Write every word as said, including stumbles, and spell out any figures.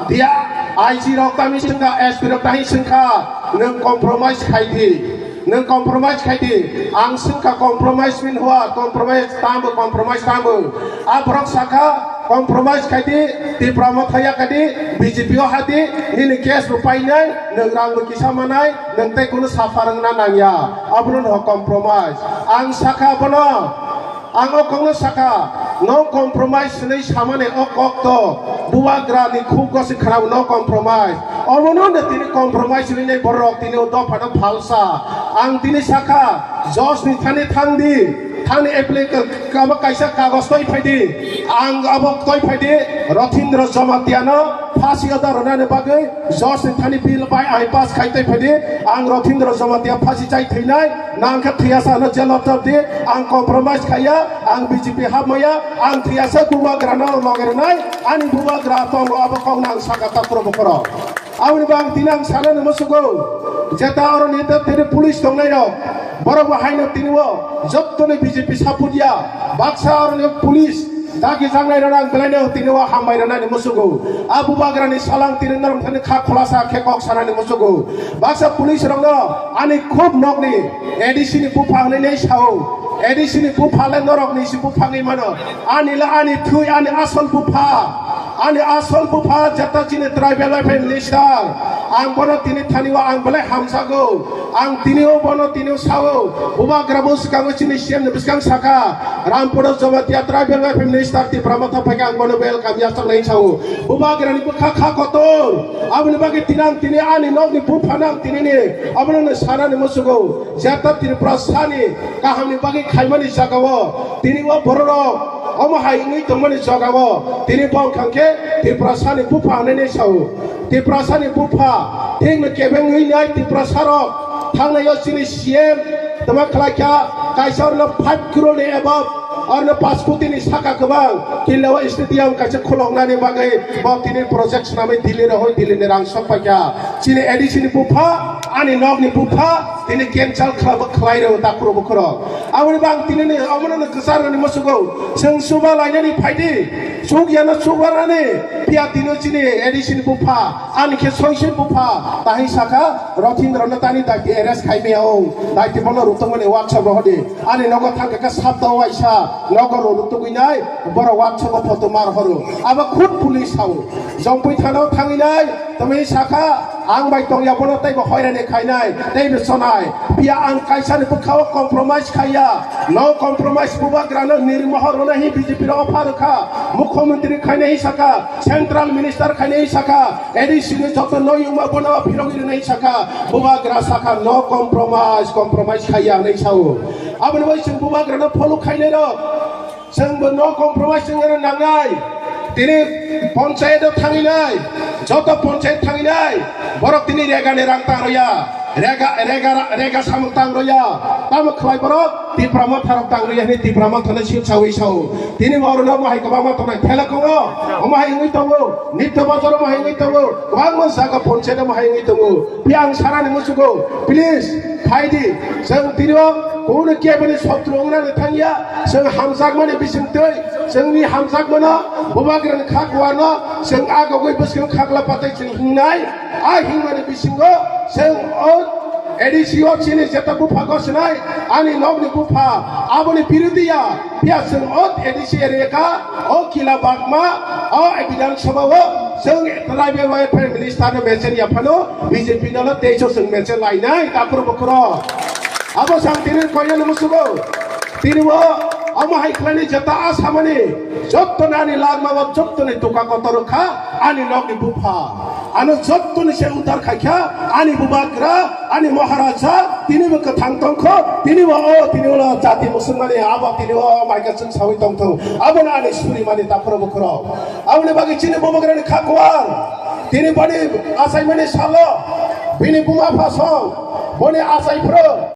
Dia I G rok tami sengkha, S P rok tami sengkha, nwng compromise khai di. Nwng compromise khai di. Ang sengkha compromise min hua, compromise tamo, compromise tamo. A borok sakha, compromise khai di, Tipra Motha ya khai di, B J P o ha di, nini case bo painai, nwng rang bo kisa manai, nwng tei kunu safa rwngna nangya. Abono no compromise. Ang sakha bono, Ang o kokno sakha, no compromise hinwi samani o kok to bubagra ni khuk gosi khwnao, no compromise. Omono no tini compromise hinwi borok tini o dopha no phalsa. Ang tini sakha, Josh ni thani thang di, thani application kabo kaisa kagos toi phai di. Ang abo toi phai di, Rothindra Jamatia no phasi oda rwnani bagwi Josh ni thani bill bai ai pass khai toi phai di. Ang Rothindra Jamatia phasi chai thwinai. Nang khe thwiyasa no jail o tobdi, ang compromise khaiya, ang B J P hapmaya, ang thwiyasa bubagra no loge rwnai, ani bubagra tongo abo kok nang saka tapro bokoro. Aboni bang tini ang sana no musugo, jeta oro ni tini police tongnai rok, borok bo haino tini o, jottoni B J P support ya, baksa oro ni police, Dagi jangnai rok ang belai no tini o hambai rwnani musugo. A bubagra ni salang tini norok thani kha khulasa khe kok sanani musugo. Baksa police rok no ani khub nokni A D C ni bupha hwnwi nei sao. A D C ni bupha le norok ni si bupha ni mano. Ani le ani thwi ani asol bupha. Ani asol bupha jeta chini tribal welfare minister. Ang bono tini thani o ang belai hamjago. Ang tini o bono tini o sao, bubagra bo swkango chini C M ni bwskang saka, Rampada Jamatia tribal welfare minister Tipra Motha phaikha ang bono welcome yachaknai sao. Bubagra ni bwkha kha kotor, aboni bagwi tini ang tini ani nokni buphano ang tini ni, abono no sanani musugo, jeta Tripura sani kahamni bagwi khaimani jagao, tini o bororok omo hai wngwi tongmani jagao, tini bo wngkha khe Tripura sani bupha hwnwi sao. Tiprasani bupha, thikno kebengwi nai Tiprasarok thangnai o chini C M tama khlaikha, kaisa orno five crore ni above, orno paanch koti ni saka kwbang, Killa o stadium kaisa khuloknani bagwi bo tini project swnamwi Delhi rohoi Delhi ni rang sok paikha. Chini A D C ni bupha, ani nokni bupha, tini cancel khlai rw takhro bukhro. Aboni bang tini ni omono kwchar ni musugo, chwng chuba lainani phaidi, chuk yano chuba nani, phiya tini chini A D C ni bupha, ani khe soise bupha, tahi sakha, Rothindra no tani daiti arrest khai maya o, daiti bono rutungmani workshop rohodi, ani nogo thangkha khe sapta o waisa, nogo ro rutugwi nai, boro workshop o photo mar horo, abo khud police sao, Jongpui thana o thangwi nai, tongwi sakha, ang bai tongya bono teibo hoirani khainai, teibo chonai, phiya ang kaisa ni bwkha o compromise khaiya, no compromise bubagra no nirmohor rwna hi B J P ro offer kha, mukhyamantri khainai sakha, central minister khainai sakha, A D C ni joto no yungma bono phirogwi rwnai sakha, bubagra sakha no compromise, compromise khaiya hinwi sao. Aboni bai chwng bubagra no follow khainai rok, chwng bo no compromise wngna nangnai. Tini ponchayat o thanginai, joto ponchayat thanginai, borok tini rega ni rang tang roya. Rega, rega, rega samung tang roya. Tamo khlai borok Tipra Motha rok tang roya hini Tipra Motha no sil sawi sao. Tini bo oro no omo hai kwbangma tongnai thela kongo. Omo hai wngwi tongo. Nitto bazar omo hai wngwi tongo. Kwbangma jaga ponchayat omo hai wngwi tongo. Phiya ang sanani musugo. Please, khai di. Chwng tini o kuno keboni sotro wngna thangya. Chwng hamjakmani bisingtwi. Chwngni hamjakmano bubagrani kha kuano. Chwng agogwi bwskang khakla patai chwng hingnai. A himani bisingo chwng o A D C o chini jeta bupha gosnai, ani nokni bupha, aboni birudiya, phiya chwng o A D C area kha, o Kila Bagma, o Bidhan Sabha o chwng Tribal Welfare Minister no mention yaphano B J P no teiso chwng mention lainai, takhro bukhro. Abo sang tini koyani musugo, tini o, omo hai khlaini jeta asamani, jotto nani lagma o jotto ni tuka kotor kha, ani nokni bupha. Ano jottoni se udar khaikha, ani bubagra, ani maharaja, tini bo kwthang tongkho, tini bo o, tini ulo jati musulmani abo, tini o maika chwng sawi tongthung. Abono ani suri mani takhro bukhro. Aboni bagwi chini bubagrani kha kuwar. Tini boni achaimani salo, bini buma phasong, boni achai phro.